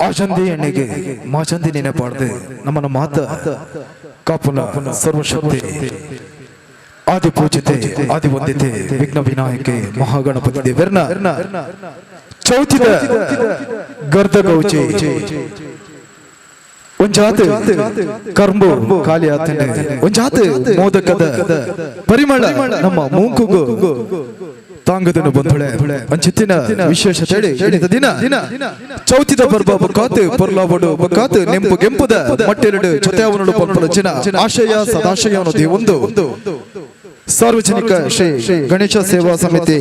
ಆಚಂದಿ ಎಣ್ಣೆಗೆ ಮಾಚಂದಿ ನೆನಪಾಡ್ದು ನಮ್ಮನ ಮಾತ ಕಾಪುನ ಸರ್ವಶಕ್ತಿ ಆದಿ ಪೂಜಿತೆ ಆದಿ ವಂದಿತೆ ವಿಘ್ನ ವಿನಾಯಕೆ ಮಹಾಗಣಪತಿ ದೇವರ್ನ ಚೌತಿದ ಗರ್ದ ಗೌಚಿ ಒಂಜಾತ್ ಕರ್ಂಬು ಖಾಲಿ ಆತನೆ, ಒಂಜಾತ್ ಮೋದಕದ ಪರಿಮಳ ನಮ್ಮ ಮೂಂಕುಗು ತಾಂಗದನು ಬಂಧುಳೆ. ಅಂಚಿತ್ತಿನ ವಿಶೇಷತೆ ದಿನ ಚೌತಿದ ಪರ್ಬ ಬಕ್ಕಾತ್ ಪೊರ್ಲಾವಡು ಬಕ್ಕಾತ್ ನೆಂಪು ಗೆಂಪುದ ಮಟ್ಟೆರಡು ಜೊತೆಯವನಡು ಪಲ್ಪಲಚಿನ ಆಶಯ ಸದಾಶಯವನ್ನು ಒಂದು ಸಾರ್ವಜನಿಕ ಶ್ರೀ ಗಣೇಶ ಸೇವಾ ಸಮಿತಿ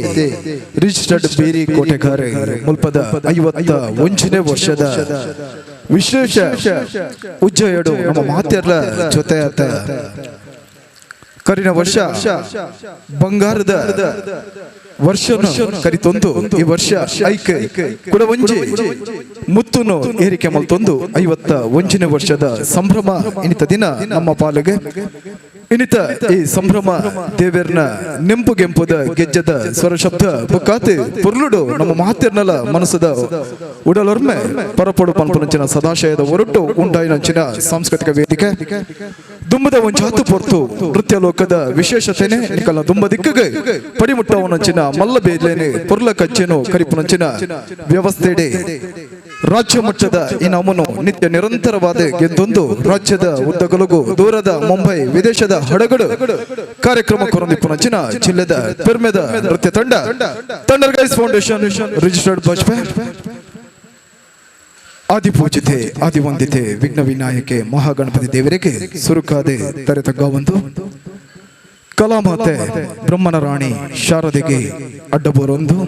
ರಿಜಿಸ್ಟರ್ಡ್ ಬೀರಿ ಕೋಟೆಗಾರೆ ಮುಲ್ಪದ 51ನೇ ವರ್ಷದ ವಿಶೇಷ ಉಜ್ಜಯಡು ನಮ್ಮ ಮಾತೆರ್ಲ ಜೊತೆ ಆತ. ಕರಿನ ವರ್ಷ ಬಂಗಾರದ ವರ್ಷನು ಕರಿತೊಂದು ಈ ವರ್ಷ ಐಕ್ ಕುಡವಂಜಿ ಮುತ್ತುನು ಏರಿಕೆ ಮಲ್ತೊಂದು 51ನೇ ವರ್ಷದ ಸಂಭ್ರಮ ಇನಿತ ದಿನ ನಮ್ಮ ಪಾಲಿಗೆ. ಇನಿತ ಈ ಸಂಭ್ರಮ ದೇವೇರ್ನ ನೆಂಪು ಗೆಂಪುದ ಗೆಜ್ಜದ ಸ್ವರಶಬ್ದ ಬುಕ್ಕಾತಿ ಪುರ್ಲುಡು ನಮ್ಮ ಮಾತೆರ್ನಲ ಮನಸ್ಸದ ಉಡಲೊರ್ಮೆ ಪರಪೊಡು ಪನ್ಪುನಂಚಿನ ಸದಾಶಯದ ಒರಟು ಉಂಡಾಯಿನಂಚಿನ ಸಾಂಸ್ಕೃತಿಕ ವೇದಿಕೆ. ದುಂಬದ ಒಂಜಾತು ಪೊರ್ತು ನೃತ್ಯ ಲೋಕದ ವಿಶೇಷತೆನೆ ನಿಕಲ ದುಂಬ ದಿಕ್ಕಗೆ ಪಡಿಮುಟ್ಟವನಂಚಿನ ಮಲ್ಲ ಬೇದ್ಲೇನೆ ಪೊರ್ಲ ಕಚ್ಚೆನು ಕರಿಪುನಂಚಿನ ವ್ಯವಸ್ಥೆಡೆ ರಾಜ್ಯ ಮಟ್ಟದ ಈ ನಮನು ನಿತ್ಯ ನಿರಂತರವಾದ ಗೆದ್ದೊಂದು ರಾಜ್ಯದ ಉದ್ದಗಲುಗು ದೂರದ ಮುಂಬೈ ವಿದೇಶದ ಹಡಗಡು ಕಾರ್ಯಕ್ರಮ ಕೊರಂದಿಪ್ಪುನಂಚಿನ ಜಿಲ್ಲೆದ ಪೆರ್ಮೆದ ನೃತ್ಯ ತಂಡ ತಂಡರ್ ಗೈಸ್ ಫೌಂಡೇಶನ್ ರಿಜಿಸ್ಟರ್ಡ್ ಬಜ್ಪೆ. ಆದಿಪೂಜಿತೆ ಆದಿವಂದಿತೆ ವಿಘ್ನ ವಿನಾಯಕೆ ಮಹಾಗಣಪತಿ ದೇವರಿಗೆ ಸುರುಕಾದೆ ತರೆತಗ್ಗವಂದು ಕಲಾಮಾತೆ ಬ್ರಹ್ಮನ ರಾಣಿ ಶಾರದೆಗೆ ಅಡ್ಡಬೋರೊಂದು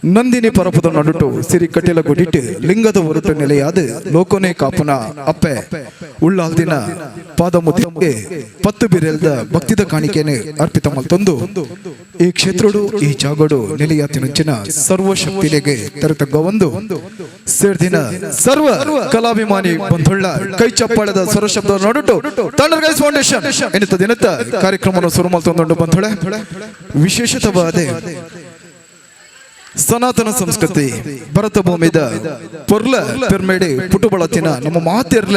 ನಂದಿನಿ ಪರಪದ ನಡುಟು ಸಿರಿ ಕಟೀಲ ಗುಡಿಟ್ಟು ಲಿಂಗದ ಹೊರಟು ನೆಲೆಯಾದ ಲೋಕೋನೆ ಕಾಪುನ ಅಪ್ಪೆ ಉಳ್ಳಾಲ್ದಿನ ಪಾದಮುದಿಗೆ ಪತ್ತು ಬಿರೆಲ್ದ ಭಕ್ತಿದ ಕಾಣಿಕೆನೆ ಅರ್ಪಿತ ಮಲ್ತೊಂದು ಈ ಕ್ಷೇತ್ರಡು ಈ ಜಾಗಡು ನೆಲೆಯಾತಿನಂಚಿನ ಸರ್ವಶಕ್ತಿಲೆಗೆ ತೆರೆತಗ್ಗವಂದು ಸೇರ್ದಿನ ಸರ್ವ ಕಲಾಭಿಮಾನಿ ಬಂಧುಳ್ಳ ಕೈ ಚಪ್ಪಾಳದ ಸ್ವರಶಬ್ದ ನಡುಟು ತಂಡರ್ ಗೈಸ್ ಫೌಂಡೇಶನ್ ಎನ್ನುತ್ತ ದಿನತ್ತ ಕಾರ್ಯಕ್ರಮವನ್ನು ಶುರು ಮಲ್ತೊಂದುಂಡು ಬಂಧುಳೆ. ವಿಶೇಷತವಾದ ಸನಾತನ ಸಂಸ್ಕೃತಿ ಭರತ ಭೂಮಿದ ಪೊರ್ಲ ಪೆರ್ಮೇಡಿ ಪುಟುಬಳತಿನ ನಮ್ಮ ಮಾತಿರ್ಲ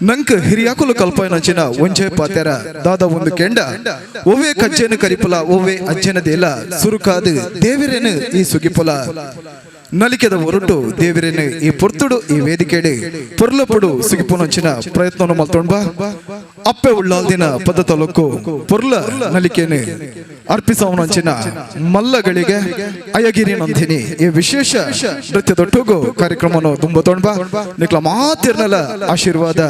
ನಂಕ್ ಹಿರಿಯಾಕುಲು ಕಲ್ಪನಂಚಿನ ಒಂಜೆ ಪಾತೆರ ದಾದ ಒಂದು ಕೆಂಡ ಒವ್ವೆ ಕಜ್ಜೆನು ಕರಿಪುಲ ಒವ್ವೆ ಅಜ್ಜನ ದೇಲ ಸುರುಕಾದು ದೇವಿರೇನು ಈ ಸುಗಿಪುಲ ನಲಿಕೆದ ಹೊರಟು ದೇವಿರೇನು ಈ ಪೊರ್ತುಡು ಈ ವೇದಿಕೆಡೆ ಪೊರ್ಲಪುಡು ಸುಗಿಪುನಂಚಿನ ಪ್ರಯತ್ನವನ್ನು ಮಲ್ತೊಂಡ್ಬಾ. ಅಪ್ಪೆ ಉಳ್ಳಾಲ್ದಿನ ಪದ ತಾಲೂಕು ಪೊರ್ಲ ನಲಿಕೆನೆ ಅರ್ಪಿಸವನಂಚಿನ ಮಲ್ಲಗಳಿಗೆ ಅಯಗಿರಿ ನಂದಿನಿ ಈ ವಿಶೇಷ ನೃತ್ಯದೊಟ್ಟುಗು ಕಾರ್ಯಕ್ರಮವನ್ನು ತುಂಬ ತೊಂಡ್ಬಾ. ನಿಕ್ಲ ಮಾತಿರ್ನಲ ಆಶೀರ್ವಾದ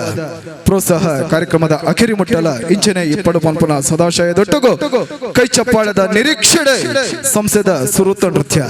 ಪ್ರೋತ್ಸಾಹ ಕಾರ್ಯಕ್ರಮದ ಅಖಿರಿ ಮುಟ್ಟಲ ಇಂಚನೆ ಇಪ್ಪಡು ಪನ್ಪುನ ಸದಾಶಯದೊಟ್ಟುಗು ಕೈ ಚಪ್ಪಾಳದ ನಿರೀಕ್ಷಣೆ ಸಂಸದ ಸುರುತ ನೃತ್ಯ.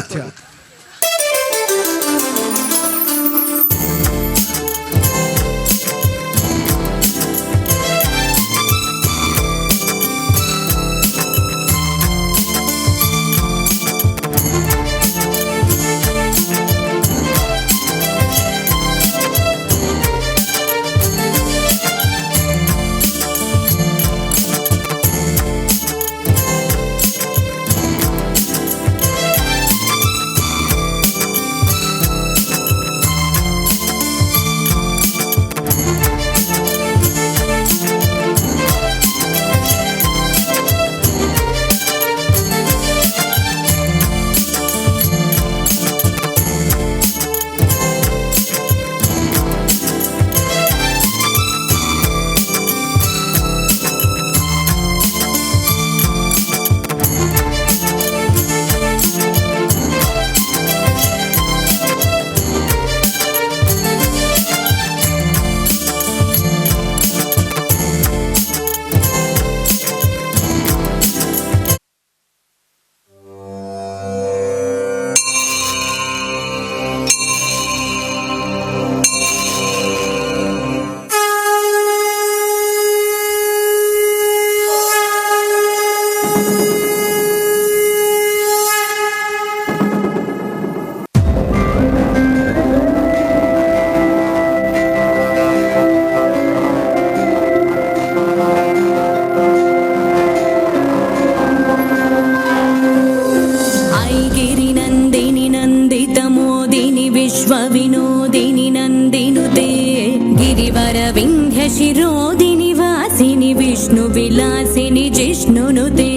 विष्णुविलासिनि जिष्णुनुते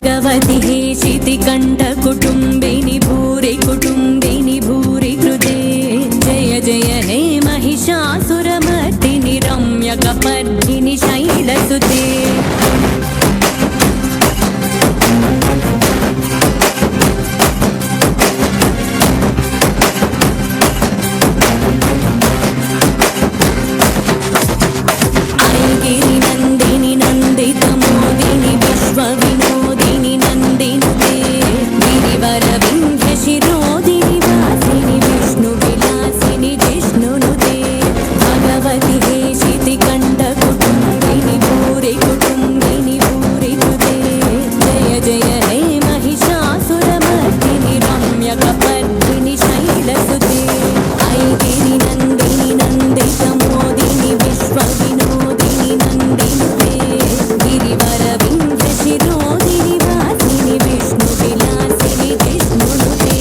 भगवति हे शितिकण्ठकुटुम्बिनि भूरि कुटुम्बिनि भूरि कृते जय जय हे महिषासुरमर्दिनि रम्यकपर्दिनि शैलसुते। ऐगिरि नन्दिनि नन्दितमोदिनि विश्वविनोदिनि नन्दिनुते गिरिवरविन्ध्यशिरोदिनि वासिनि विष्णुविलासिनि जिष्णुनुते भगवति हे शितिकण्ठकुटुम्बिनि भूरि कुटुम्बिनि भूरि कृते जय जय हे महिषासुरमर्दिनि रम्यकपर्दिनि शैलसुते ऐगिरि नन्दिनि नन्दितमोदिनि विश्वविनोदिनि नन्दिनुते गिरिवरविन्ध्यशिरोदिनि वासिनि विष्णुविलासिनि जिष्णुनुते।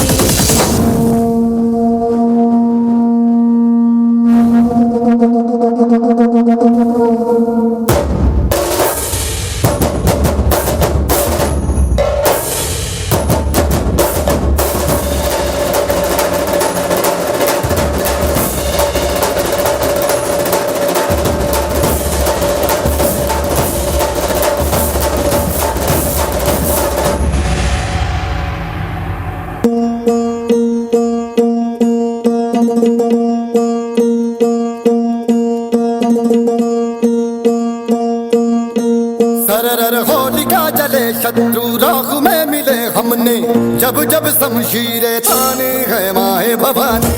सरर होलिका जले शत्रु राह में मिले हमने, जब जब शमशीरे ताने है माए भवानी।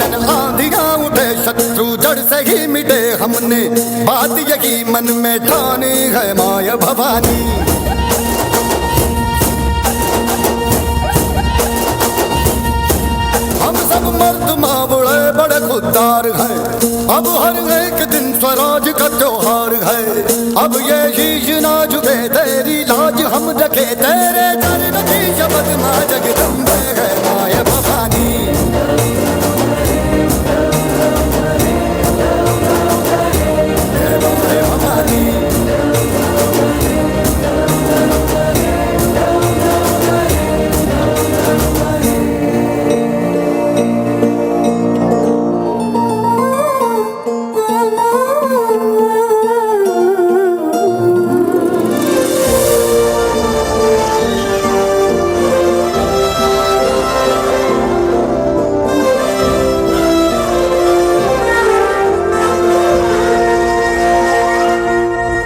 नन आंधियां उठे शत्रु जड़ से ही मिटे हमने, बात यही मन में ठानी है माय भवानी। हम सब मर्द मावड़े बड़े खुददार हैं, अब हर एक दिन स्वराज का त्योहार है। अब ये शीश ना झुके तेरी लाज हम रखे, तेरे चरण की शपथ माँ जगदम्बे है my Bhavani. है my Bhavani.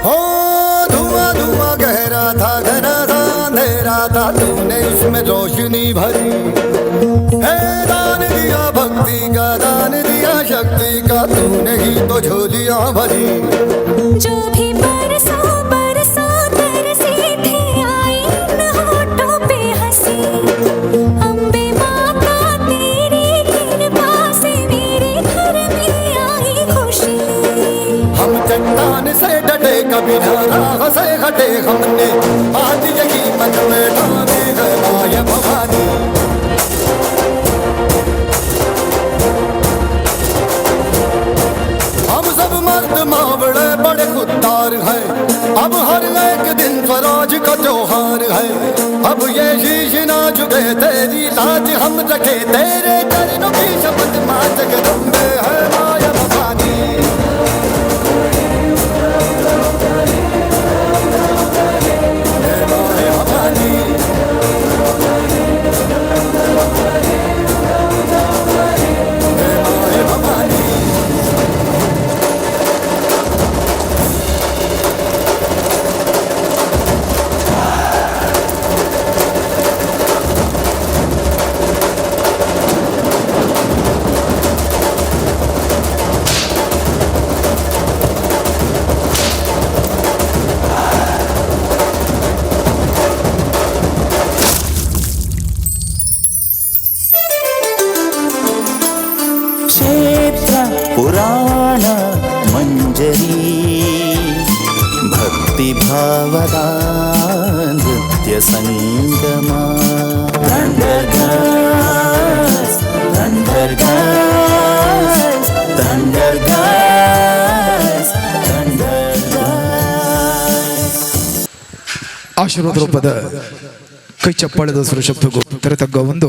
हो धुआं धुआं गहरा था, घना था अंधेरा था, तूने उसमें रोशनी भरी है। दान दिया भक्ति का, दान दिया शक्ति का, तूने ही तो झोलियां भरी। जो भी बरसों बरसों तरसे थे आई न होठों पे हंसी, अम्बे माता तेरी कृपा से मेरे घर में आई खुशी। हम चट्टान से डटे कभी ना राह से हटे हमने, बात यही मन में ठाने है my Bhavani. हम सब मर्द मावड़े बड़े खुददार हैं, अब हर एक दिन स्वराज का त्योहार है। अब ये शीश ना झुके तेरी लाज हम रखे, तेरे चरणों की शपथ माँ जगदम्बे है my Bhavani. है my Bhavani. है my Bhavani. ಕ್ಷೇತ್ರ ಪುರಾಣ ಮಂಜರಿ ಭಕ್ತಿ ಭಾವದ ನೃತ್ಯ ಸಂಗಮ. Thunder girls, thunder girls. ಆಶೀರ್ವಾದ ರೂಪದ ಕೈ ಚಪ್ಪಾಳೆದ ಸುರಶಬ್ದಗೂ ತೆರೆತಗ್ಗ ಒಂದು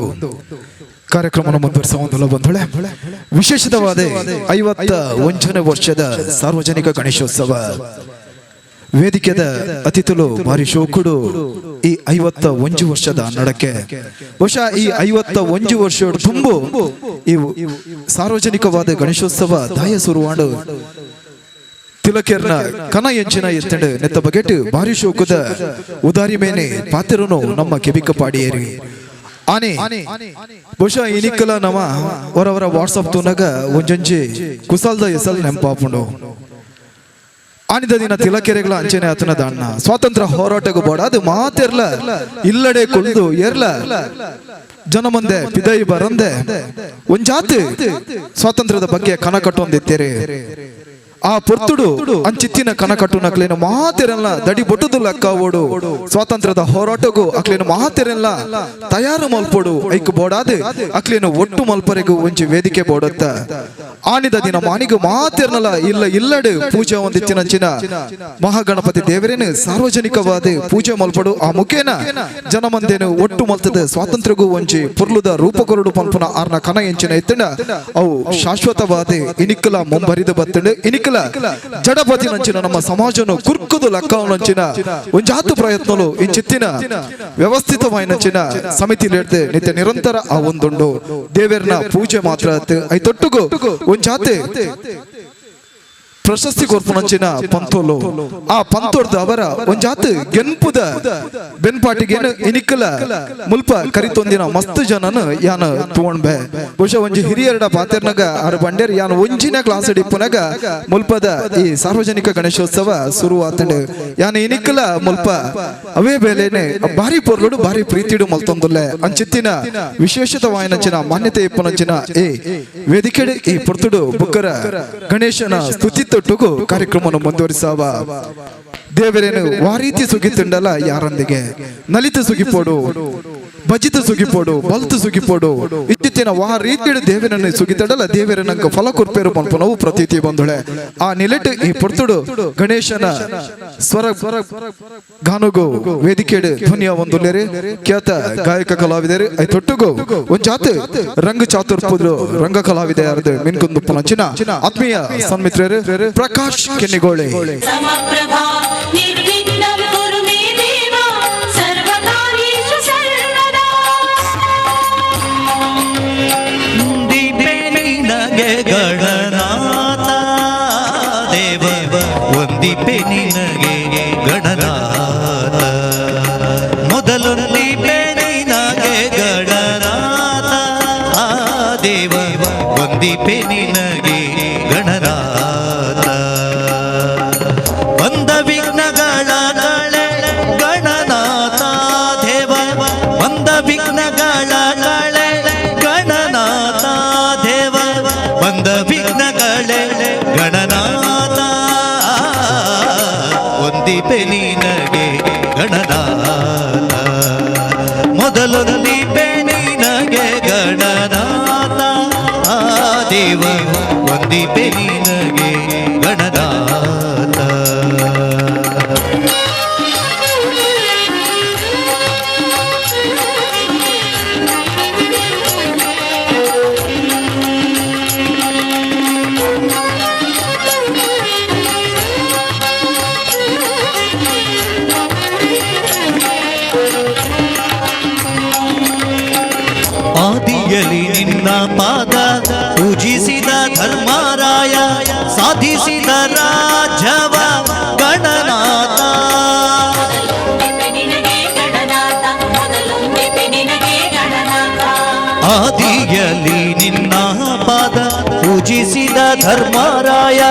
ಕಾರ್ಯಕ್ರಮವನ್ನು ಮುಂದುವರಿಸುವ ಬಂಧುಳೆ. ವಿಶೇಷವಾದ 51ನೇ ವರ್ಷದ ಸಾರ್ವಜನಿಕ ಗಣೇಶೋತ್ಸವ ವೇದಿಕೆದ ಅತಿಥಿಲು ಭಾರಿ ಶೋಕುಡು. ಈ 51 ವರ್ಷದ ನಡಕೆ, ಬಹುಶಃ ಈ 51 ವರ್ಷ ತುಂಬು ಈ ಸಾರ್ವಜನಿಕವಾದ ಗಣೇಶೋತ್ಸವ ದಾಯ ಸುರುವಾಡು ತಿಲಕೆರ್ನ ಕನ ಎಂಚಿನ ಎತ್ತಂಡು ನೆತ್ತ ಬಗೆಟ್ ಭಾರಿ ಶೋಕುದ ಉದಾರಿ ಮೇನೆ ಪಾತ್ರನು ನಮ್ಮ ಕೆಬಿಕ ಪಾಡಿಯೇರಿ. ಆನೆ ಬಹುಶಃ ಇನಿಕ್ಕಲ ನಮ ಹೊರವರ ವಾಟ್ಸಪ್ ತೂನಗ ಒಂಜೊಂಜಿ ಕುಸಲ್ದ ಎಸಲ್ ನೆಂಪಾಪುಂಡು. ಆನಿದ ದಿನ ತಿಲಕೆರೆಗಳ ಅಂಚನೆ ಆತನ ದಾಣ್ಣ ಸ್ವಾತಂತ್ರ್ಯ ಹೋರಾಟಗೂ ಬೋಡ ಅದು ಮಾತೆರ್ಲ ಇಲ್ಲಡೆ ಕುಳ್ದು ಎರ್ಲ ಜನ ಮುಂದೆ ಪಿದೈ ಬರಂದೆ ಒಂಜಾತ್ ಸ್ವಾತಂತ್ರ್ಯದ ಬಗ್ಗೆ ಕನ ಕಟ್ಟೊಂದಿತ್ತೇರಿ. ಆ ಪೊರ್ತುಡು ಅಂಚಿತ್ತಿನ ಕನ ಕಟ್ಟು ನಕ್ಲೇನು ಮಾತೆರಲ್ಲ ದಡಿ ಬೊಟ್ಟುದು ಲಕ್ಕ ಓಡು, ಸ್ವಾತಂತ್ರ್ಯದ ಹೋರಾಟಗೂ ಅಕ್ಲೇನು ಮಾತೆರಲ್ಲ ತಯಾರು ಮಲ್ಪೊಡು. ಐಕ್ ಬೋಡಾದ ಅಕ್ಲೇನು ಒಟ್ಟು ಮಲ್ಪರೆಗೂ ಒಂಜಿ ವೇದಿಕೆ ಬೋಡತ್ತ. ಆನಿದ ದಿನ ಮಾನಿಗು ಮಾತೆರ್ನಲ ಇಲ್ಲ ಇಲ್ಲಡು ಪೂಜೆ ಒಂದಿತ್ತಿನಂಚಿನ ಮಹಾಗಣಪತಿ ದೇವರೇನು ಸಾರ್ವಜನಿಕವಾದ ಪೂಜೆ ಮಲ್ಪಡು, ಆ ಮುಖೇನ ಜನಮಂದೇನು ಒಟ್ಟು ಮಲ್ತದ ಸ್ವಾತಂತ್ರ್ಯಗೂ ಒಂಜಿ ಪುರ್ಲುದ ರೂಪಕೊರಡು ಪನ್ಪುನ ಆರ್ನ ಕನ ಎಂಚಿನ ಎತ್ತಂಡ ಅವು ಶಾಶ್ವತವಾದ ಇನಿಕ್ಕಲ ಮುಂಬರಿದ ಬತ್ತಂಡು. ಇನಿಕ್ಕಲ ಜಡಪತಿ ನಂಚಿನ ನಮ್ಮ ಸಮಾಜನು ಕುರ್ಕುದು ಲಕ್ಕವನಂಚಿನ ಒಂಜಾತು ಪ್ರಯತ್ನಲು ಇಂಚಿತ್ತಿನ ವ್ಯವಸ್ಥಿತವಾಯಿನಂಚಿನ ಸಮಿತಿ ಲೇಡ್ದೆ ನಿತ್ಯ ನಿರಂತರ ಆ ಒಂದುಂಡು. ದೇವೇರ್ನ ಪೂಜೆ ಮಾತ್ರ ಐತೊಟ್ಟುಗು ಒಂಜಾತೆ ಪ್ರಶಸ್ತಿ ಕೊರ್ಪುನಂಚಿನ ಪಂತೋಲು, ಆ ಪಂತೋರ್ದ ಅವರ ಒಂಜಾತ್ ಗೆನ್ಪುದ ಬೆನ್ಪಾಟಿಗೇನು ಇನಿಕ್ಕಲ ಮುಲ್ಪ ಕರಿತೊಂದಿನ ಮಸ್ತ್ ಜನನು ಯಾನ ತೂವಣ್ಬೆ. ಬಹುಶಃ ಒಂಜಿ ಹಿರಿಯರಡ ಪಾತೆರ್ನಗ ಆರು ಬಂಡೇರ್, ಯಾನ್ ಒಂಜಿನ ಕ್ಲಾಸ್ ಇಪ್ಪುನಗ ಮುಲ್ಪದ ಈ ಸಾರ್ವಜನಿಕ ಗಣೇಶೋತ್ಸವ ಶುರು ಆತಂಡು. ಯಾನ ಇನಿಕ್ಕಲ ಮುಲ್ಪ ಅವೇ ಬೇಲೆನೆ ಭಾರಿ ಪೊರ್ಲುಡು ಭಾರಿ ಪ್ರೀತಿಡು ಮಲ್ತೊಂದುಲ್ಲೆ. ಅಂಚಿತ್ತಿನ ವಿಶೇಷತವಾಯಿನಂಚಿನ ಮಾನ್ಯತೆ ಇಪ್ಪುನಂಚಿನ ಈ ವೇದಿಕೆಡೆ ಈ ಪೊರ್ತುಡು ಬುಕ್ಕರ ಗಣೇಶನ ಸ್ತುತಿ ತೊಟ್ಟುಗು ಕಾರ್ಯಕ್ರಮವನ್ನು ಮುಂದುವರಿಸವ. ದೇವರೇನು ವಾರೀತಿ ಸುಗಿತುಂಡಲ ಯಾರೊಂದಿಗೆ ನಲಿತ ಸುಗಿಪೋಡು, ಭಜಿತ ಸುಗಿಪೋಡು, ಬಲ್ತು ಸುಗಿಪೋಡು. ಇತ್ತಿತ್ತಿನ ವಾ ರೀತಿಡು ದೇವರನ್ನು ಸುಗಿತಡಲ ದೇವರ ನಂಗೆ ಫಲ ಕೊರ್ಪೇರು ಪನ್ಪುನವು ಪ್ರತೀತಿ ಬಂಧುಳೆ. ಆ ನಿಲೆಟ್ ಈ ಪೊರ್ತುಡು ಗಣೇಶನ ಸ್ವರ ಗಾನುಗು ವೇದಿಕೆಡು ಧ್ವನಿಯ ಒಂದು ಖ್ಯಾತ ಗಾಯಕ ಕಲಾವಿದರು I ತೊಟ್ಟುಗು ಒಂಜಾತ್ ರಂಗ ಚಾತುರ್ಪುದ್ರು ರಂಗ ಕಲಾವಿದ ಯಾರದು ಮಿನ್ಕುಂದು ಪುನಂಚಿನ ಆತ್ಮೀಯ ಸನ್ಮಿತ್ರರು ಪ್ರಕಾಶ್ ಕೆನ್ನಿಗೋಳಿ. ಸಮಪ್ರಭಾ ನಿರ್ವಿಘ್ನಂ ಕುರು ಮೇ ದೇವ ಸರ್ವಕಾರ್ಯೇಷು ಸರ್ವದಾ. ವಂದಿಪೆ ನಿನಗೆ ಗಣನಾಥ ದೇವ, ವಂದಿಪೆ ನಿನಗೆ ಗಣನಾಥ. ಮೊದಲೊಂದಿಪೆ ನಿನಗೆ ಗಣನಾಥ ಆ ದೇವ, ವಂದಿಪೆ ನಿನಗೆ ಗಣನಾಥ. ಬಂದ ವಿಘ್ನಗಳ ಕಳೆ ಗಣನಾಥ ದೇವ, ಬಂದ ವಿಘ್ನಗಳ ಕಳೆ ಗಣನಾಥ ದೇವ, ಬಂದ ವಿಘ್ನಗಳೇ ಗಣನಾಥ, ವಂದಿಪೆ ನಿನಗೆ ಗಣನಾಥ. ಮೊದಲೊಂದಿಪೆ ನಿನಗೆ ಗಣನಾಥ ಆ ದೇವ, ವಂದಿಪೆ ನಿನಗೆ ಗಣನಾಥ. ಆದಿಯಲಿ ನಿನ್ನ ಪಾದ ಪೂಜಿಸಿದ ಧರ್ಮರಾಯ ಸಾಧಿಸಿದ ರಾಜ್ಯವ ಗಣನಾಥ. ನಿನಗೆ ಗಣನಾಥ, ಮೊದಲೊಂದಿಪೆ ನಿನಗೆ ಗಣನಾಥ. ಆದಿಯಲಿ ನಿನ್ನ ಪಾದ ಪೂಜಿಸಿದ ಧರ್ಮರಾಯ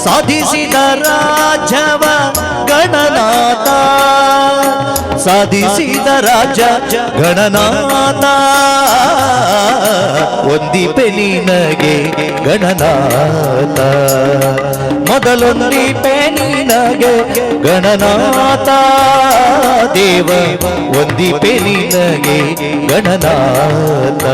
ಸಾಧಿಸಿದ ರಾಜ್ಯವ ಗಣನಾಥ, ಸಾಧಿಸಿದ ರಾಜ್ಯ ಗಣನಾಥ, ವಂದಿಪೆ ನಿನಗೆ ಗಣನಾಥ. ಮೊದಲೊಂದಿಪೆ ನಿನಗೆ ಗಣನಾಥ ದೇವ, ವಂದಿಪೆ ನಿನಗೆ ಗಣನಾಥ.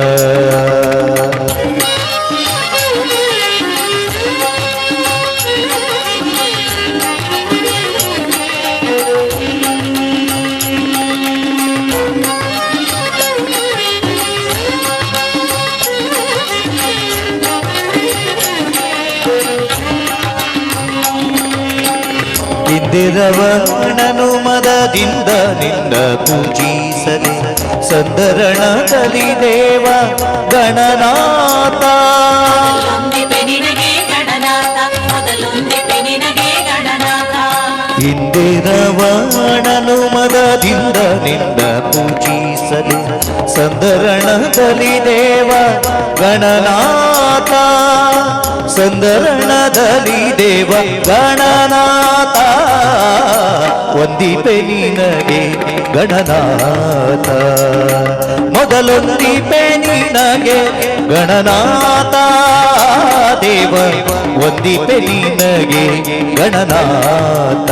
ಇಂದಿರವಣನು ಮದದಿಂದ ನಿನ್ನ ಪೂಜಿಸದೆ ಸಂದರಣದಲ್ಲಿ ದೇವ ಗಣನಾಥ. ಇಂದಿರವಣನು ಮದದಿಂದ ನಿನ್ನ ಪೂಜಿಸದೆ ಸಂದರಣದಲ್ಲಿ ದೇವ ಗಣನಾಥ, ಸಂದರಣದಲ್ಲಿ ದೇವ ಗಣನಾಥ. ವಂದಿಪೆ ನಿನಗೆ ಗಣನಾಥ, ಮೊದಲೊಂದಿಪೆ ನಿನಗೆ ಗಣನಾಥ ದೇವ, ವಂದಿಪೆ ನಿನಗೆ ಗಣನಾಥ.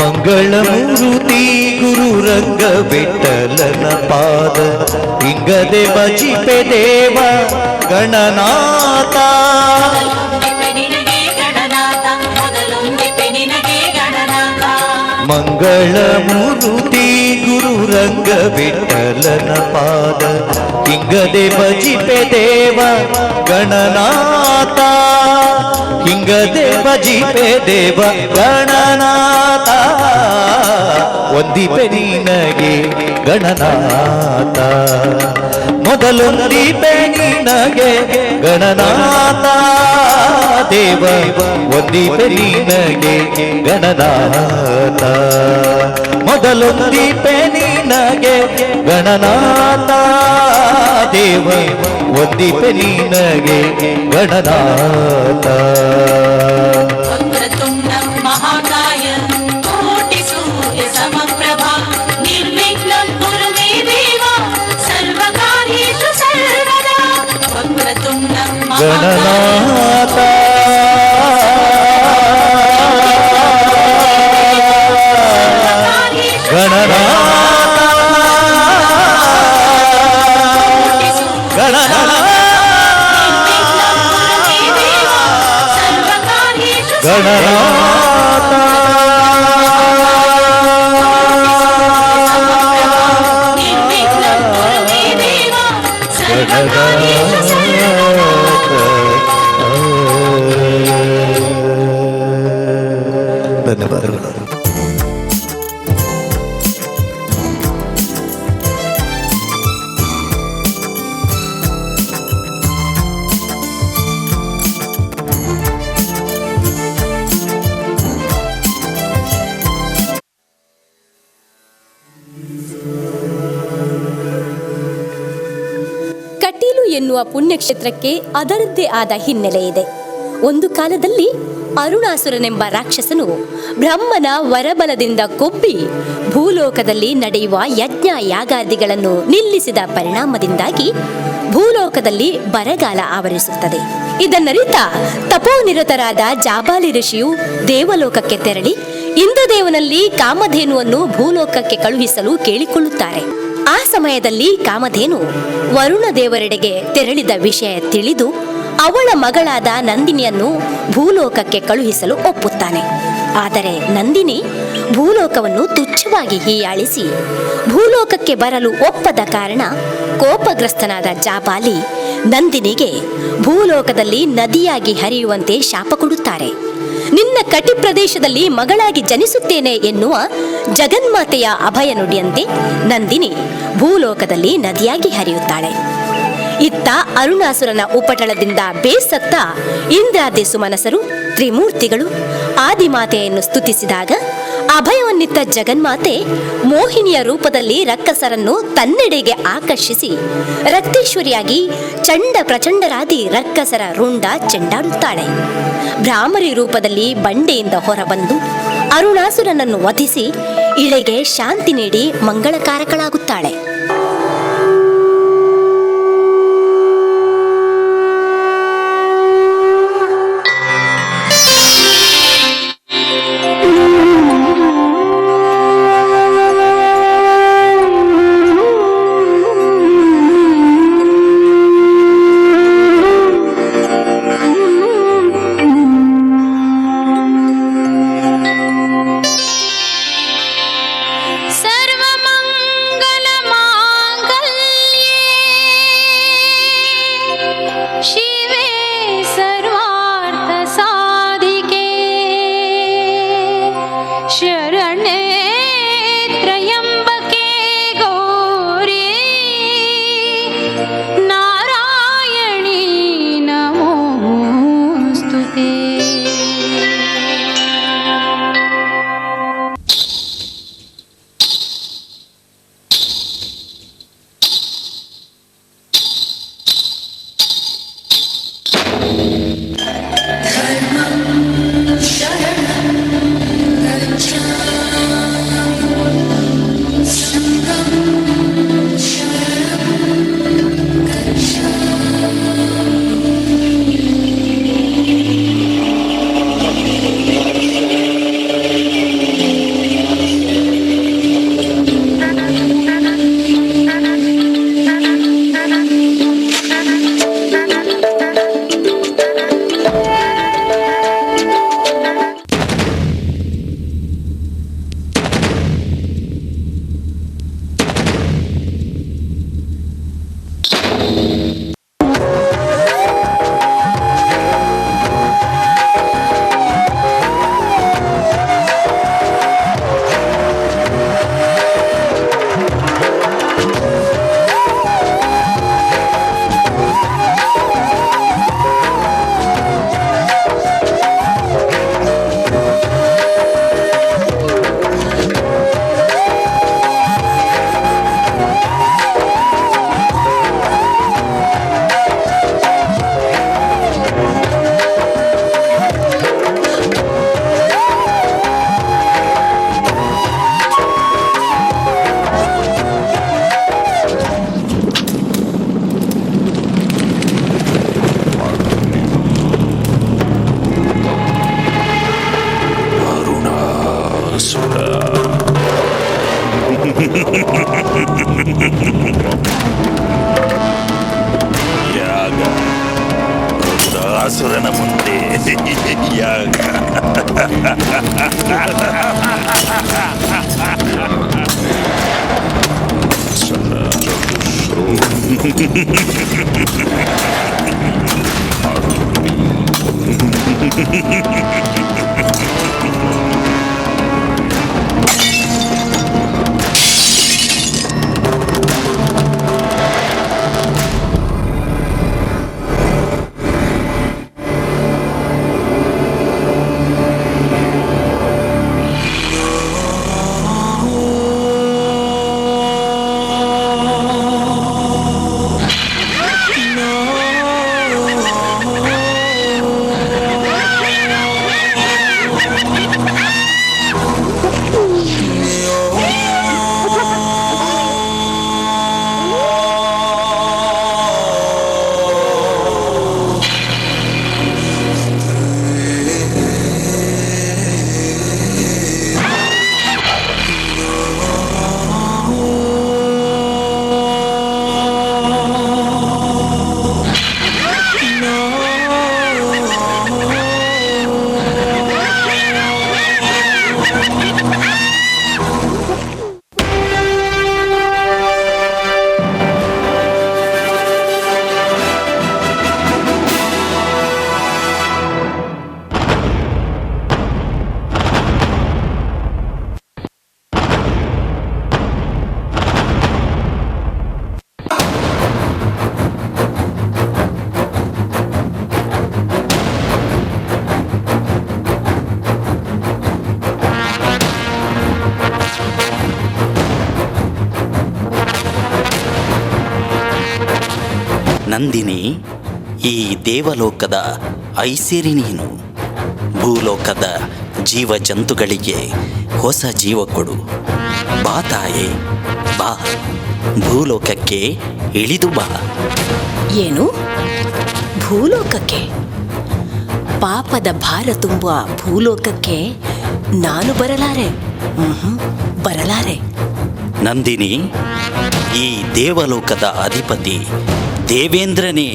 ಮಂಗಳಮೂರುತಿ ಗುರು ರಂಗ ವಿಠಲನ ಪಾದ ಹಿಂಗದೆ ಬಜಿಪೆ ದೇವ ಗಣನಾಥ. ಮಂಗಳಮೂರುತಿ ಗುರು ರಂಗ ವಿಠಲನ ಪಾದ ಹಿಂಗದೆ ಬಜಿಪೆ ದೇವ ಗಣನಾಥ, ಹಿಂಗದೆ ಬಜಿಪೆ ದೇವ ಗಣನಾಥ. ವಂದಿಪೆ ನಿನಗೆ ಗಣನಾಥ, ಮೊದಲೊಂದಿಪೆ ನಿನಗೆ ಗಣನಾಥ ದೇವ, ವಂದಿಪೆ ನಿನಗೆ ಗಣನಾಥ, ಮೊದಲೊಂದಿಪೆ ನಿನಗೆ ಗಣನಾಥ ದೇವ, ವಂದಿಪೆ ನಿನಗೆ ಗಣನಾಥ. ಮಹಾಕಾಯ ಕೋಟಿ ಸೂರ್ಯ ಸಮಪ್ರಭಾ ನಿರ್ವಿಘ್ನಂ ಕುರು ಮೇ ದೇವ ಸರ್ವಕಾರ್ಯೇಷು ಸರ್ವದಾ. ವಕ್ರತುಂಡ ಗಣನಾಥ. ಗಣನಾಥ ಗಣನಾಥ ಗಣನಾಥ. ಧನ್ಯವಾದಗಳು. ಕಟೀಲು ಎನ್ನುವ ಪುಣ್ಯಕ್ಷೇತ್ರಕ್ಕೆ ಅದರದ್ದೇ ಆದ ಹಿನ್ನೆಲೆ ಇದೆ. ಒಂದು ಕಾಲದಲ್ಲಿ ಅರುಣಾಸುರನೆಂಬ ರಾಕ್ಷಸನು ಬ್ರಹ್ಮನ ವರಬಲದಿಂದ ಕೊಬ್ಬಿ ಭೂಲೋಕದಲ್ಲಿ ನಡೆಯುವ ಯಜ್ಞ ಯಾಗಾದಿಗಳನ್ನು ನಿಲ್ಲಿಸಿದ ಪರಿಣಾಮದಿಂದಾಗಿ ಭೂಲೋಕದಲ್ಲಿ ಬರಗಾಲ ಆವರಿಸುತ್ತದೆ. ಇದನ್ನರಿತ ತಪೋನಿರತರಾದ ಜಾಬಾಲಿ ಋಷಿಯು ದೇವಲೋಕಕ್ಕೆ ತೆರಳಿ ಇಂದ್ರದೇವನಲ್ಲಿ ಕಾಮಧೇನುವನ್ನು ಭೂಲೋಕಕ್ಕೆ ಕಳುಹಿಸಲು ಕೇಳಿಕೊಳ್ಳುತ್ತಾರೆ. ಆ ಸಮಯದಲ್ಲಿ ಕಾಮಧೇನು ವರುಣ ದೇವರೆಡೆಗೆ ತೆರಳಿದ ವಿಷಯ ತಿಳಿದು ಅವಳ ಮಗಳಾದ ನಂದಿನಿಯನ್ನು ಭೂಲೋಕಕ್ಕೆ ಕಳುಹಿಸಲು ಒಪ್ಪುತ್ತಾನೆ. ಆದರೆ ನಂದಿನಿ ಭೂಲೋಕವನ್ನು ತುಚ್ಛವಾಗಿ ಹೀಯಾಳಿಸಿ ಭೂಲೋಕಕ್ಕೆ ಬರಲು ಒಪ್ಪದ ಕಾರಣ ಕೋಪಗ್ರಸ್ತನಾದ ಜಾಬಾಲಿ ನಂದಿನಿಗೆ ಭೂಲೋಕದಲ್ಲಿ ನದಿಯಾಗಿ ಹರಿಯುವಂತೆ ಶಾಪ ಕೊಡುತ್ತಾರೆ. ನಿನ್ನ ಕಟಿ ಪ್ರದೇಶದಲ್ಲಿ ಮಗಳಾಗಿ ಜನಿಸುತ್ತೇನೆ ಎನ್ನುವ ಜಗನ್ಮಾತೆಯ ಅಭಯ ನುಡಿಯಂತೆ ನಂದಿನಿ ಭೂಲೋಕದಲ್ಲಿ ನದಿಯಾಗಿ ಹರಿಯುತ್ತಾಳೆ. ಇತ್ತ ಅರುಣಾಸುರನ ಉಪಟಳದಿಂದ ಬೇಸತ್ತ ಇಂದ್ರಾದಿ ಸುಮನಸರು ತ್ರಿಮೂರ್ತಿಗಳು ಆದಿಮಾತೆಯನ್ನು ಸ್ತುತಿಸಿದಾಗ ಅಭಯವನ್ನಿತ್ತ ಜಗನ್ಮಾತೆ ಮೋಹಿನಿಯ ರೂಪದಲ್ಲಿ ರಕ್ಕಸರನ್ನು ತನ್ನೆಡೆಗೆ ಆಕರ್ಷಿಸಿ ರಕ್ತೇಶ್ವರಿಯಾಗಿ ಚಂಡ ಪ್ರಚಂಡರಾದಿ ರಕ್ಕಸರ ರುಂಡ ಚೆಂಡಾಡುತ್ತಾಳೆ. ಭ್ರಾಮರಿ ರೂಪದಲ್ಲಿ ಬಂಡೆಯಿಂದ ಹೊರಬಂದು ಅರುಣಾಸುರನನ್ನು ವಧಿಸಿ ಇಳೆಗೆ ಶಾಂತಿ ನೀಡಿ ಮಂಗಳಕಾರಕಳಾಗುತ್ತಾಳೆ. ಯಾಗ ಅಸುರನ ಮುಂದೆ ಯಾಗ. ನಂದಿನಿ, ಈ ದೇವಲೋಕದ ಐಸಿರಿ ನೀನು. ಭೂಲೋಕದ ಜೀವ ಜಂತುಗಳಿಗೆ ಹೊಸ ಜೀವ ಕೊಡು. ಬಾ ತಾಯೇ, ಬಾ, ಭೂಲೋಕಕ್ಕೆ ಇಳಿದು ಬಾ. ಏನು ಭೂಲೋಕಕ್ಕೆ? ಪಾಪದ ಭಾರ ತುಂಬುವ ಭೂಲೋಕಕ್ಕೆ ನಾನು ಬರಲಾರೆ, ಬರಲಾರೆ. ನಂದಿನಿ, ಈ ದೇವಲೋಕದ ಅಧಿಪತಿ ದೇವೇಂದ್ರನೇ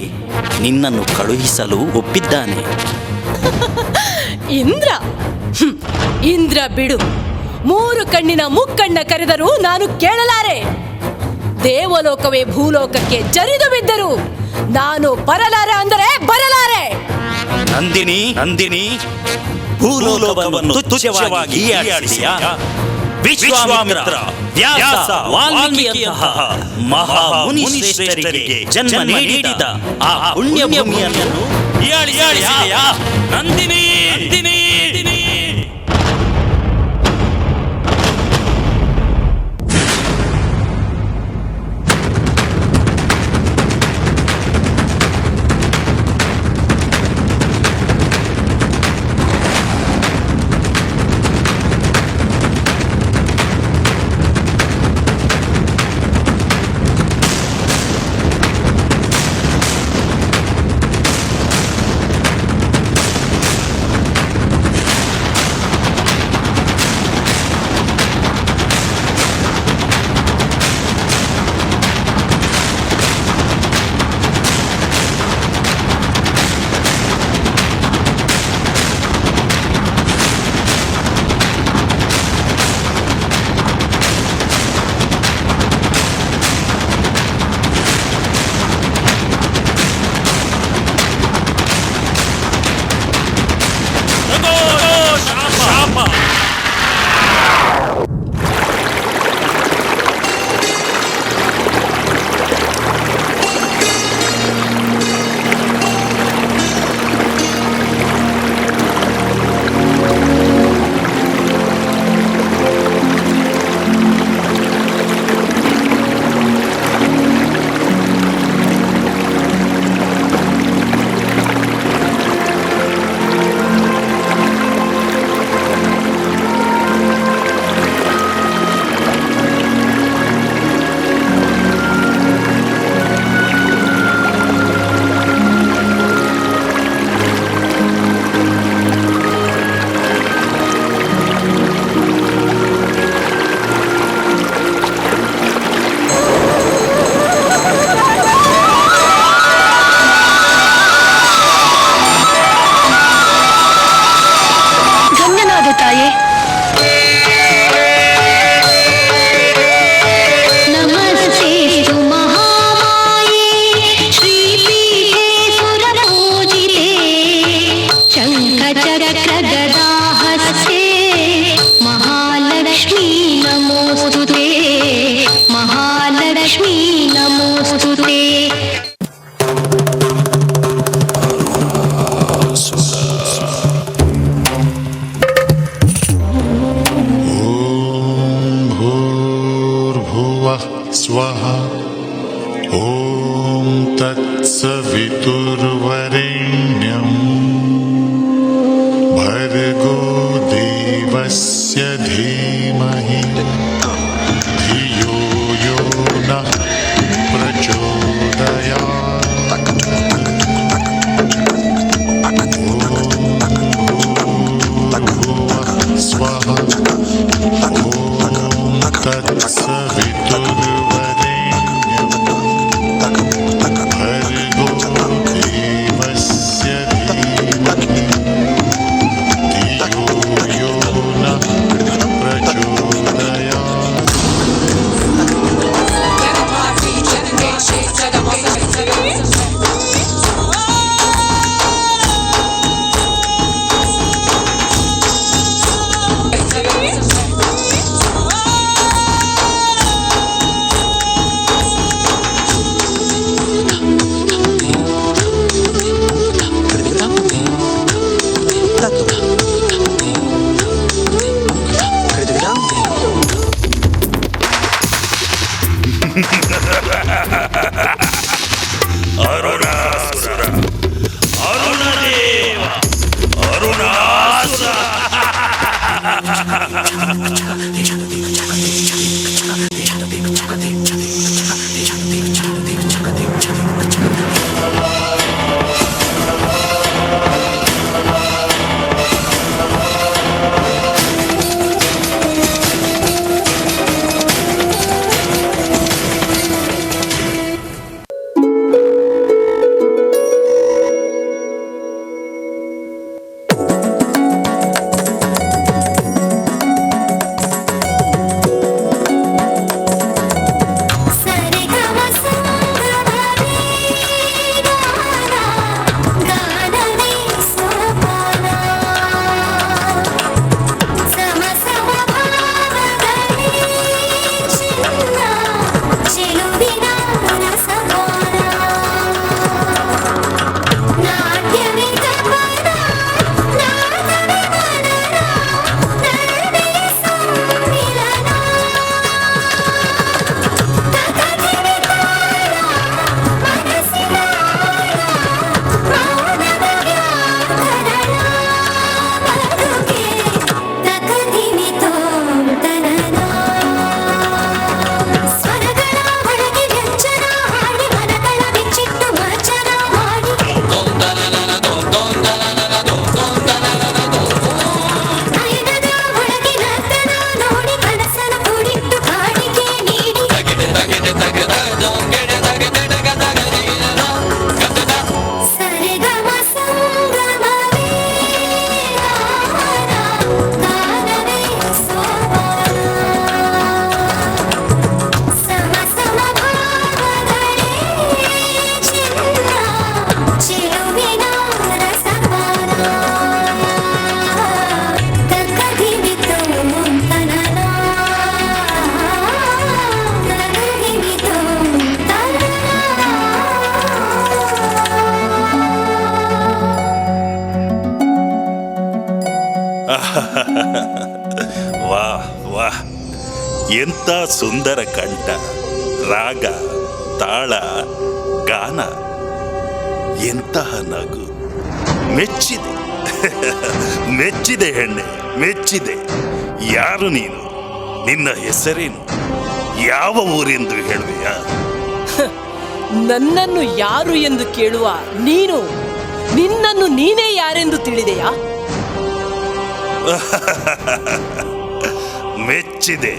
ನಿನ್ನನ್ನು ಕಳುಹಿಸಲು ಒಪ್ಪಿದ್ದಾನೆ. ಇಂದ್ರ, ಇಂದ್ರ ಬಿಡು, ಮೂರು ಕಣ್ಣಿನ ಮುಕ್ಕಣ್ಣ ಕರೆದರೂ ನಾನು ಕೇಳಲಾರೆ. ದೇವಲೋಕವೇ ಭೂಲೋಕಕ್ಕೆ ಜರಿದು ಬಿದ್ದರು ನಾನು ಬರಲಾರೆ ಅಂದರೆ ಬರಲಾರೆ. ನಂದಿನಿ, ನಂದಿನಿ, ಭೂಲೋಕವನ್ನು ತುಚ್ಛವಾಗಿ ಹೀಯಾಳಿಸಿಯಾ? ವಿಶ್ವಾಮಿತ್ರ, ವ್ಯಾಸ, ವಾಲ್ಮೀಕಿಯಂತಹ ಮಹಾಮುನಿ ಶ್ರೇಷ್ಠರಿಗೆ ಜನ್ಮ ನೀಡಿದ ಆ ಪುಣ್ಯಭೂಮಿಯನ್ನು ಹೀಯಾಳಿಸಿದೆಯಾ? ನಂದಿನಿ, ನಂದಿನಿ. नमोऽस्तु ते। ॐ भूर्भुवः स्वः ॐ तत्सवितुर्वरेण्यं भर्गो देवस्य धीमहि धियो यो नः प्रचोदयात्। ॐ भूर्भुवः स्वः ॐ तत्सवितुर्वरेण्यं भर्गो देवस्य धीमहि धियो यो नः प्रचोदयात्। ಅರುಣಾಸುರ, ಅರುಣದೇವ, ಅರುಣಾಸುರ. ಸರಿಗಮ ಸಂಗಮವೇ ಗಾನ, ಗಾನವೇ ಸೋಪಾನ. ಸಮ ಸಮ ಭಾವಗಳೇ ಚಿನ್ನ, ಚೆಲುವಿನ ರಸಪಾನ. ನಾಟ್ಯವೇ ತಪನ, ನಾದವೇ ಮನನ, ನಡುವೆ ಸಮ್ಮಿಲನ. ಸ್ವರಗಳ ಒಳಗೆ ವ್ಯಂಜನ ಹಾಡಿ ಮನಗಳ ಬಿಚ್ಚಿಟ್ಟು ಮಾಚನ ಮಾಡಿ ನಯನದ ಒಳಗೆ ನರ್ತನ ನೋಡಿ ಕನಸನ ಕೂಡಿಟ್ಟು ಕಾಣಿಕೆ ನೀಡಿ. ಸರಿಗಮ ಸಂಗಮವೇ ಗಾನ, ಗಾನವೇ ಸೋಪಾನ. ಸಮ ಸಮ ಭಾವಗಳೇ ಚಿನ್ನ, ಚೆಲುವಿನ ರಸಪಾನ. ತಕಧಿಮಿತೋ ತನನ, ತಕಧಿಮಿತೋ ತನನ. ವಾಹ್ ವಾಹ್, ಎಂಥ ಸುಂದರ ಕಂಠ, ರಾಗ, ತಾಳ, ಗಾನ, ಎಂತಹ ನಗು. ಮೆಚ್ಚಿದೆ, ಮೆಚ್ಚಿದೆ ಹೆಣ್ಣೆ, ಮೆಚ್ಚಿದೆ. ಯಾರು ನೀನು? ನಿನ್ನ ಹೆಸರೇನು? ಯಾವ ಊರೆಂದು ಹೇಳುವೆಯಾ? ನನ್ನನ್ನು ಯಾರು ಎಂದು ಕೇಳುವ ನೀನು ನಿನ್ನನ್ನು ನೀನೇ ಯಾರೆಂದು ತಿಳಿದೆಯಾ? ಮೆಚ್ಚಿದೆ,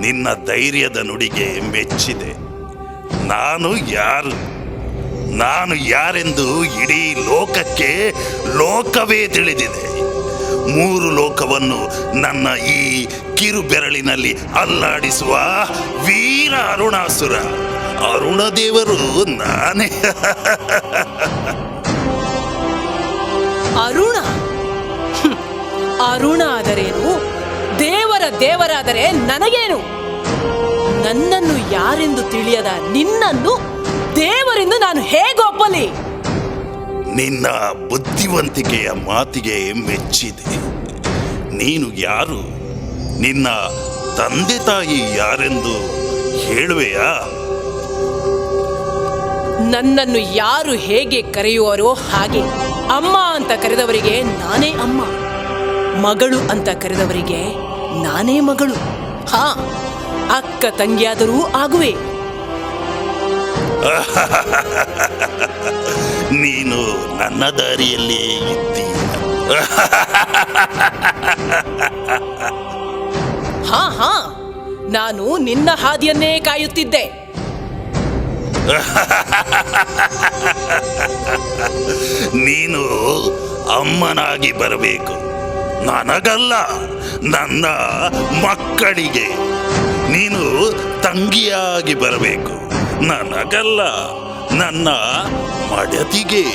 ನಿನ್ನ ಧೈರ್ಯದ ನುಡಿಗೆ ಮೆಚ್ಚಿದೆ. ನಾನು ಯಾರು, ನಾನು ಯಾರೆಂದು ಇಡೀ ಲೋಕಕ್ಕೆ ಲೋಕವೇ ತಿಳಿದಿದೆ. ಮೂರು ಲೋಕವನ್ನು ನನ್ನ ಈ ಕಿರು ಬೆರಳಿನಲ್ಲಿ ಅಲ್ಲಾಡಿಸುವ ವೀರ ಅರುಣಾಸುರ, ಅರುಣದೇವರು ನಾನೇ. ಅರುಣ? ಅರುಣ ಆದರೇನು, ದೇವರ ದೇವರಾದರೆ ನನಗೇನು? ನನ್ನನ್ನು ಯಾರೆಂದು ತಿಳಿಯದ ನಿನ್ನನ್ನು ದೇವರೆಂದು ನಾನು ಹೇಗೆ ಒಪ್ಪಲಿ? ನಿನ್ನ ಬುದ್ಧಿವಂತಿಕೆಯ ಮಾತಿಗೆ ಮೆಚ್ಚಿದೆ. ನೀನು ಯಾರು, ನಿನ್ನ ತಂದೆ ತಾಯಿ ಯಾರೆಂದು ಹೇಳುವೆಯಾ? ನನ್ನನ್ನು ಯಾರು ಹೇಗೆ ಕರೆಯುವರೋ ಹಾಗೆ. ಅಮ್ಮ ಅಂತ ಕರೆದವರಿಗೆ ನಾನೇ ಅಮ್ಮ, ಮಗಳು ಅಂತ ಕರೆದವರಿಗೆ ನಾನೇ ಮಗಳು. ಹಾ, ಅಕ್ಕ ತಂಗಿಯಾದರೂ ಆಗುವೆ. ನೀನು ನನ್ನ ದಾರಿಯಲ್ಲೇ ಇದ್ದೀಯ. ಹಾ ಹಾ, ನಾನು ನಿನ್ನ ಹಾದಿಯನ್ನೇ ಕಾಯುತ್ತಿದ್ದೆ. ನೀನು ಅಮ್ಮನಾಗಿ ಬರಬೇಕು, ನನಗಲ್ಲ, ನನ್ನ ಮಕ್ಕಳಿಗೆ. ನೀನು ತಂಗಿಯಾಗಿ ಬರಬೇಕು, ನನಗಲ್ಲ, ನನ್ನ ಮಡದಿಗೆ.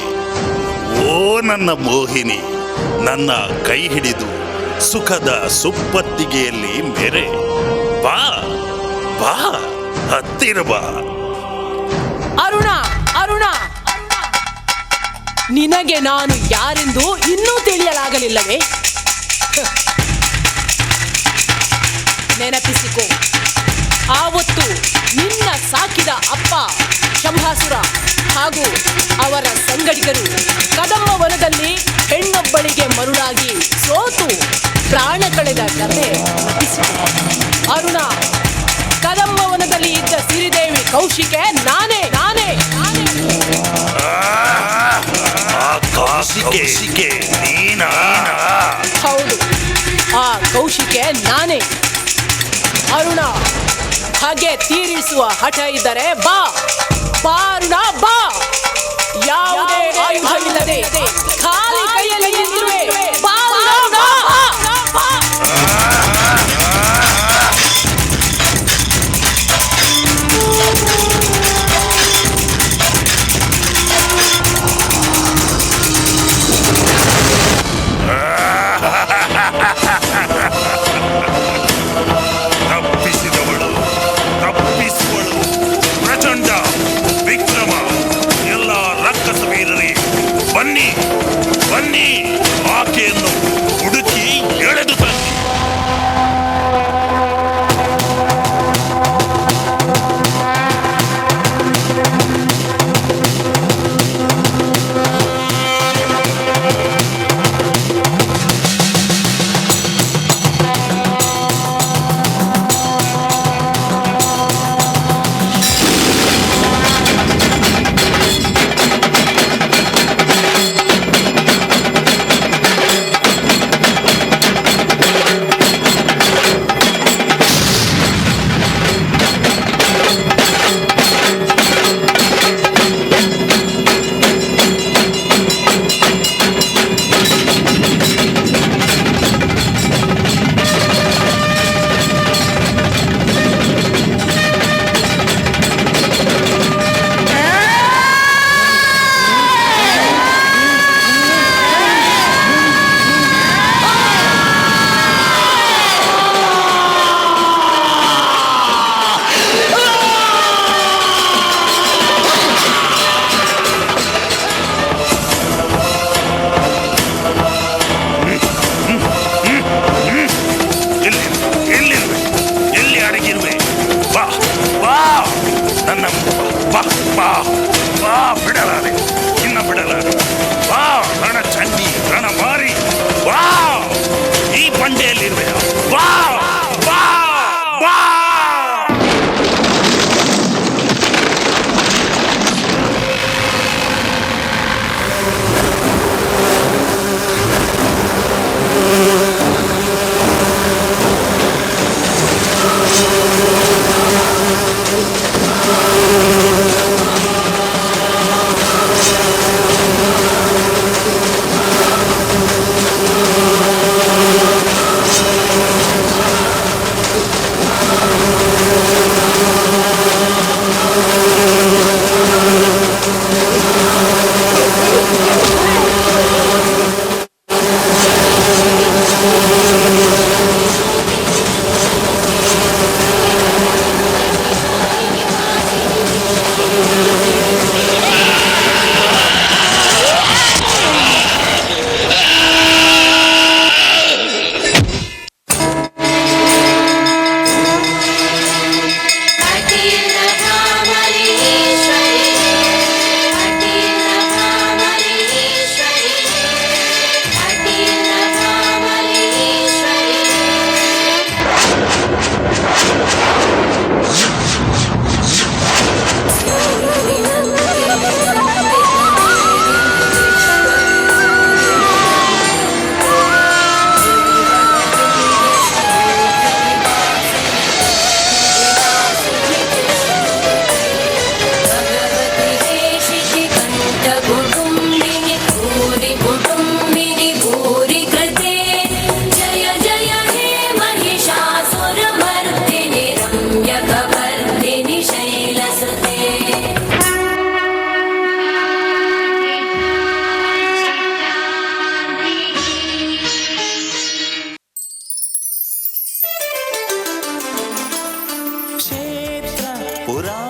ಓ ನನ್ನ ಮೋಹಿನಿ, ನನ್ನ ಕೈ ಹಿಡಿದು ಸುಖದ ಸುಪ್ಪತ್ತಿಗೆಯಲ್ಲಿ ಮೆರೆ. ಬಾ ಬಾ, ಹತ್ತಿರ ಬಾ. ಅರುಣ, ಅರುಣ, ನಿನಗೆ ನಾನು ಯಾರೆಂದು ಇನ್ನೂ ತಿಳಿಯಲಾಗಲಿಲ್ಲವೇ? ನೆನಪಿಸಿಕೋ, ಆವತ್ತು ನಿನ್ನ ಸಾಕಿದ ಅಪ್ಪ ಶಂಭಾಸುರ ಹಾಗೂ ಅವರ ಸಂಗಡಿಗರು ಕದಂಬ ವನದಲ್ಲಿ ಹೆಣ್ಣೊಬ್ಬಳಿಗೆ ಮರುಳಾಗಿ ಸೋತು ಪ್ರಾಣ ಕಳೆದ ಕಥೆ ನೆನಪಿಸಿಕೋ. ಅರುಣ, ಕದಂಬ ವನದಲ್ಲಿ ಇದ್ದ ಸಿರಿದೇವಿ ಕೌಶಿಕೆ ನಾನೇ, ನಾನೇ, ನಾನೇ. ಆ ಕೌಶಿಕೆ ನೀನಾ? ಹೌದು, ಆ ಕೌಶಿಕೆ ನಾನೇ. ಅರುಣ, ಹಾಗೆ ತೀರಿಸುವ ಹಠ ಇದ್ದರೆ ಬಾ ಬಾ ಅರುಣ ಬಾ. ಯಾವುದೇ ಆಯುಧವಿಲ್ಲದೆ ಖಾಲಿ ಕೈಯಲ್ಲಿ ನಿಂತಿರುವೆ. ಬಾ ಅರುಣ, ಬಾ, ಬಾ. ತಪ್ಪಿಸಿದವಳು ತಪ್ಪಿಸುವಳು. ಪ್ರಚಂಡ ವಿಕ್ರಮ, ಎಲ್ಲ ರಕ್ಕಸ ವೀರರೇ, ಬನ್ನಿ ಬನ್ನಿ, ಆಕೆಯನ್ನು ಹುಡುಕಿ ಎಳೆದು ತನ್ನಿ. ಎಲ್ಲಿ ಎಲ್ಲಿರುವೆ? ಎಲ್ಲಿ ಅಡಗಿರುವೆ? ಬಾ ಬಾ, ನನ್ನ ಮುಂದೆ ಬಾ ಬಾ ಬಾ. ಬಿಡಲಾರೆ, ಇನ್ನ ಬಿಡಲಾರೆ. ಬಾ ರಣಚಂಡಿ, ರಣಮಾರಿ, ಬಾ. ಈ ಬಂಡೆಯಲ್ಲಿರುವೆ, ಬಾ ಬಾ ಬಾ. ಪುರಾ.